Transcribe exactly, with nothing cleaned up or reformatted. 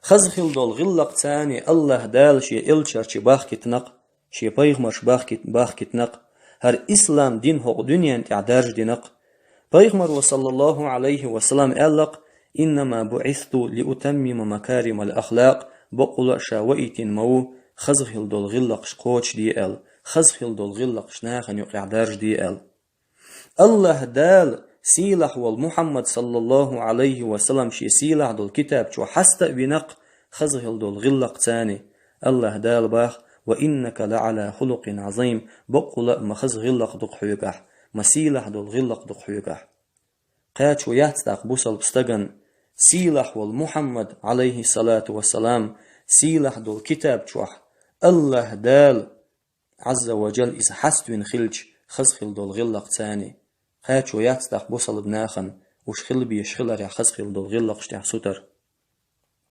Хаза хила долу гӀиллакх царна Аллаха Дала шен элчанаш бахкийтинакх, шен пайхамарш бахкит-, бахкийтинакх, хӀара ислам дин хӀокху дуьнен тӀехь дарждинакх. Пайхамаро, саллаллаху Ӏалайхи ва саллам, аьллакх: «Иннама буӀисту лиутаммима макаримал ахлакъ», бакъволу а ша ваийтина ма ву, хаза хила долу гӀиллакхаш кхочушде аьлла, хаза хила долу гӀиллакхаш нахана юкъахь даржде аьлла. Аллаха Дала сийлахь волу Мухьаммад, саллаллаху Ӏалайхи ва саллам, шен сийлахь долу китаб чохь хьаста а винакх, хаза хила долу гӀиллакх царна. Аллаха Дала бах: «Ва иннака ла Ӏала хулукъин Ӏазим», бакъволу а ма хаза гӀиллакх ду-кх хьоьгахь, ма сийлахь долу гӀиллакх ду-кх хьоьгахь. Кхачо яц тӀаккха бусалба стагана сийлахь волу Мухьаммад, Ӏалайхи салату ва салам, сийлахь долу китаб чохь Аллаха Дала, Ӏазза ва Джалла, иза хьаста вина хилча, хаза хила долу гӀиллакх царна. Кхачо яц тӀаккха бусалба нахана уьш хила безаш хиларехь хаза хила долу гӀиллакхаш тӀехь сутара.